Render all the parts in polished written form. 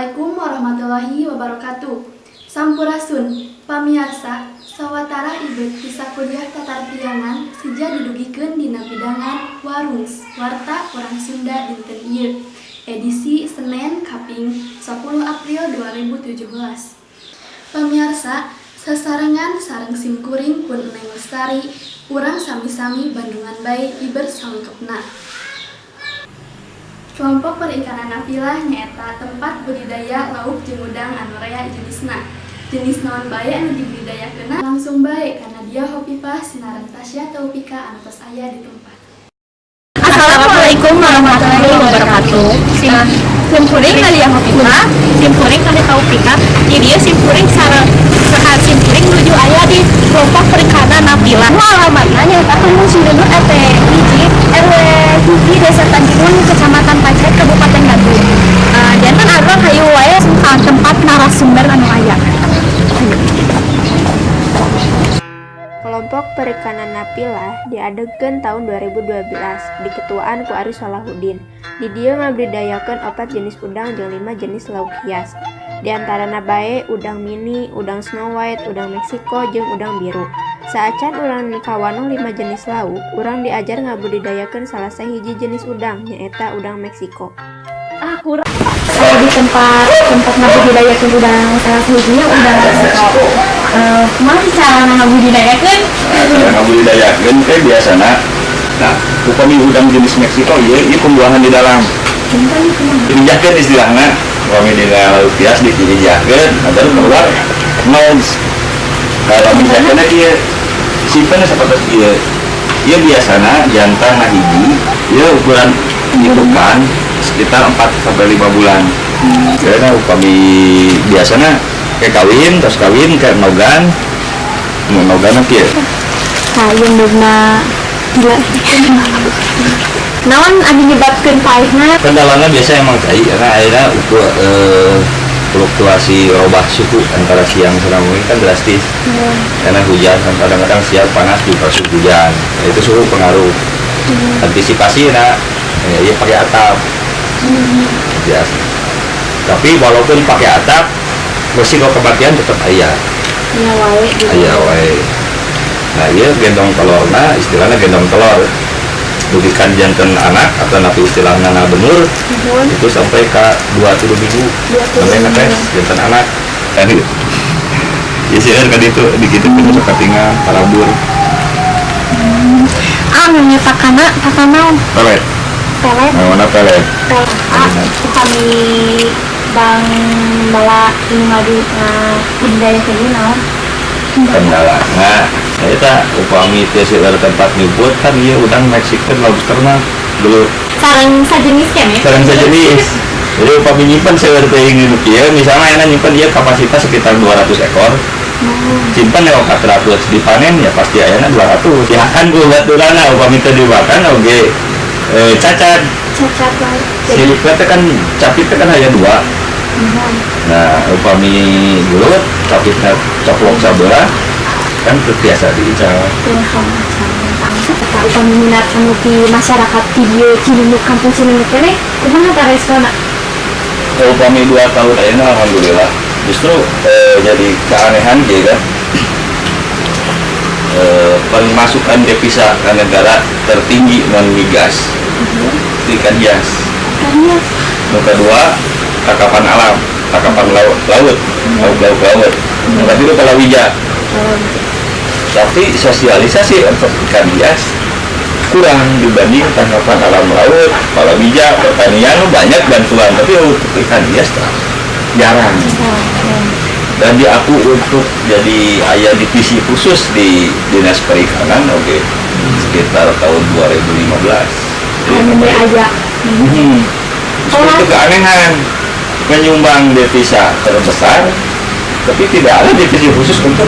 Assalamualaikum warahmatullahi wabarakatuh. Sampurasun, pamiarsa, sawatara ibet ti sakuliah tatartiangan seja didugikeun dina pidangan Warungs, Warta Urang Sunda dinten ieu. Edisi Senin kaping 10 April 2017. Pamiarsa, sasarengan sareng simkuring pun Neng Lestari, urang sami-sami bandungan bae iber salengkepna. Kelompok Perikanan Napilah nyaeta tempat budidaya lauk jeung udang anu rea jenisna. Jenis naon bae anu dibudidayakeunna, langsung bae ka Nadia Hopipah sinareng Tasya Taufika anu tos aya di tempat. Assalamualaikum warahmatullahi wabarakatuh. Simkuring Nadia Hopipah, simkuring Kani Taufika. Di dieu simkuring sareng rekan simkuring nuju aya di Kelompok Perikanan Napilah. Nu alamatna nyaeta Kampung Cinunuk, RT 1 RW 1, Desa Tanjung, Kecamatan Pacet, Kabupaten Bandung. Janten urang hayu wae ka tempat narasumber anu aya. Hayu. Kelompok Perikanan Napilah diadegkeun tahun 2012 diketuaan ku Ari Solahudin. Di dieu ngabudidayakeun opat jenis udang jeung 5 jenis lauk hias. Di antarana bae udang mini, udang snow white, udang Meksiko, jeung udang biru. Saacan urang kawanoh 5 jenis lauk, urang diajar ngabudidayakeun salah sahiji jenis udang, nyaeta udang Meksiko. Ah, kurang. Saya di tempat tempat ngabudidayakeun udang, salah satunya udang Meksiko. Kumaha sih cara ngabudidayakeun? Nah, cara ngabudidayakeun teh biasana, nah, upami udang jenis Meksiko ieu, ieu pembuahan di dalam. Diinjakkeun istilahna, upami dina lauk hias diinjakkeun, nah, baru keluar nose. Kalau misalkan ieu simpen seperti ieu. Ieu biasana jantan hiji, ieu ukuran indukan sekitar 4 sampai 5 bulan. Karena upami biasanya kayak kawin, terus kawin kayak nogan, nogan kieu. Nah, indukna gila. Naon anu nyebabkeun paehna? Kendalanya biasa emang cai karena akhirnya ukur fluktuasi robah suhu antara siang sama mungkin kan drastis. Karena hujan kan kadang-kadang siang panas juga suhu hujan. Nah, itu suhu pengaruh. Antisipasi nah, ya, ya pakai atap. Biasa. Tapi walaupun pakai atap, resiko kematian tetap aya. Ya wae gitu. Aya wae. Nah, iya gendong telurna, istilahnya gendong telur. Dugikan janten anak atau napi istilahnya na benur Nuhun. Itu sampai ke 2-3 minggu 2-3 sampai minggu. Ngetes janten anak kan itu ya sih kan itu dikitu kan sok katingal parabur. Ah, nu pakana pakan naon? Pelet. Pelet. Nah, mana pelet. Pelet. Ah, upami Bang Bala nu ngadu ngabudidayakeun ieu naon? Kendala nah eta upami teh seueur tempat nyebut kan ieu udang Mexican lobster mah dulu. Sareng sajenis keneh. Sareng sajenis, jadi upami nyimpen seueur teh ingin kieu, misalnya enak nyimpen dia kapasitas sekitar 200 ekor, simpan ya 400, dipanen ya pasti ayana 200 ya kan. Ku baturana upami teu dimakan oge cacat. Cacat wae. Jadi Siripna teh kan, capit teh kan hanya dua. Nuhun. Nah, upami gelut capitna coplok sabelah kan teu biasa diical. Eta upami minat anu ti masyarakat di dieu Cinunuk, Kampung Cinunuk keneh, kumaha tah responna? Upami 2 tahun ayeuna alhamdulillah justru jadi keanehan gitu kan, pemasukan devisa ke negara tertinggi non migas ikan hias. Ikan. Nu kedua tangkapan alam, tangkapan laut, laut, laut, laut, laut. Nu ketilu palawija. Tapi sosialisasi untuk ikan hias kurang dibanding tangkapan alam laut, palawija, pertanian banyak bantuan, tapi untuk ikan hias tak, jarang. Dan diaku untuk jadi aya divisi khusus di Dinas Perikanan, oke, sekitar tahun 2015. Jadi, Anu aja. Justru itu keanehan, menyumbang devisa terbesar, tapi tidak ada divisi khusus untuk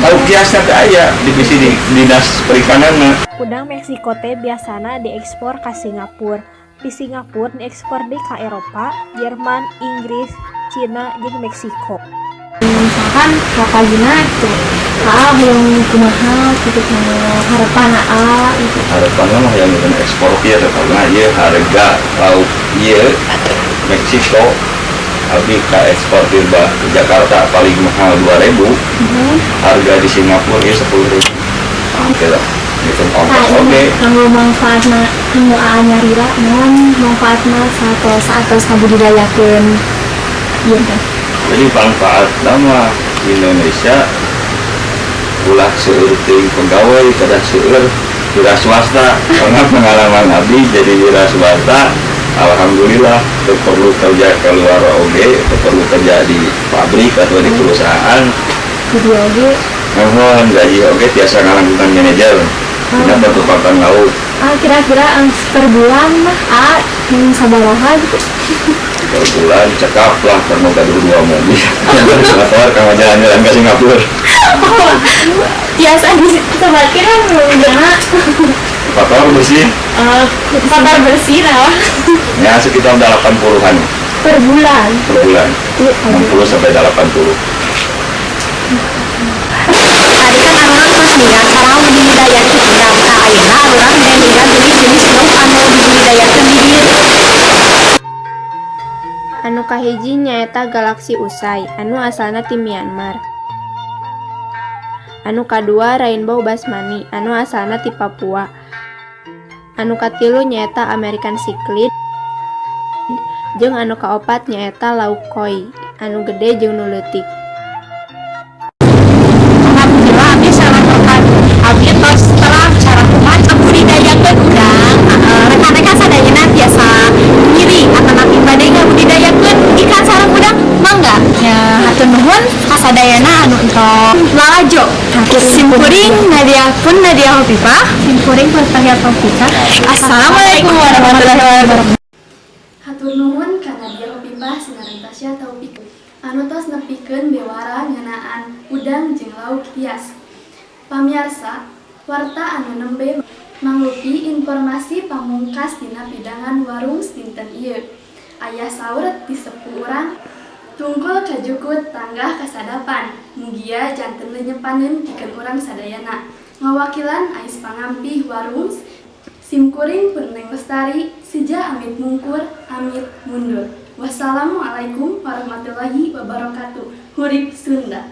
lauk hiasnya teh aya divisi di Dinas Perikanan mah. Udang Meksiko teh biasana diekspor ka Singapura. Di Singapura diekspor deui ka Eropa, Jerman, Inggris, Cina, jeung Meksiko. Misalkan kapayuna gitu, Aa hoyong kumaha gitu, harapan Aa gitu? Harapannya mah yang dengan ekspor kieu, karena ieu harga lauk ieu Meksiko Abdi ka eksportir ke Jakarta paling mahal 2000, harga di Singapura ya 10.000. Oke lah, gitu ongkos oke. Kanggo manfaatna, kanggo aa nyalira naon manfaatna saat saat ngabudidayakeun ieu teh? Jadi manfaat nama Indonesia ulah seueur teuing pegawai, kedah seueur wira swasta, karena pengalaman abdi jadi wira swasta, alhamdulillah teu perlu kerja keluar oge, teu perlu kerja di pabrik atau di perusahaan. Jadi oge. Mohon gaji oge tiasa ngalangkungan manajer dina pertukaran lauk. Ah, kira-kira per bulan mah ah sabaraha gitu? Per bulan cekap lah, karena gaduh dua mobil motor kalau jalan-jalan ke Singapura. Biasa di kira mobilna Kotor bersih. Kotor bersih lah. Ya sekitar 80-an. Per bulan? Per bulan. Iya. 60 sampai 80. Tadi kan arurang tos ningal cara budidayakeun udang. Nah, ayeuna arurang bade ningal jenis-jenis lauk anu dibudidayakeun di dieu. Anu kahiji nyaeta Galaksi Usai anu asalna ti Myanmar. Anu kadua Rainbow Basmani anu asalna ti Papua. Anu katilu nyaeta American Cichlid jeung anu kaopat nyaeta lauk koi anu gede jeung nu leutik. Alhamdulillah, abdi sareng rekan abdi tos terang cara kumaha budidayakeun udang. Rekan-rekan sadayana tiasa ngiring atanapi bade ngabudidayakeun ikan sareng udang, mangga ya. Hatur nuhun kasadayana anu entos lalajo. Simkuring Nadia pun Nadia Hopipah. Simkuring Fatahya Taufika. Assalamualaikum warahmatullahi wabarakatuh. Hatur nuhun ka Nadia Hopipah sinareng Tasya Taufik anu tos nepikeun bewara ngeunaan udang jeung lauk hias. Pamiarsa, warta anu nembe mangrupi informasi pamungkas dina pidangan Warung dinten ieu. Aya saur ti sepuh urang, tungkul kajukut tanggah kasadapan, mugia janten lenyepaneun pikeun urang sadayana. Ngawakilan ais pangampih Warung, simkuring Purneng Lestari, seja amit mungkur, amit mundur. Wassalamualaikum warahmatullahi wabarakatuh. Hurip Sunda.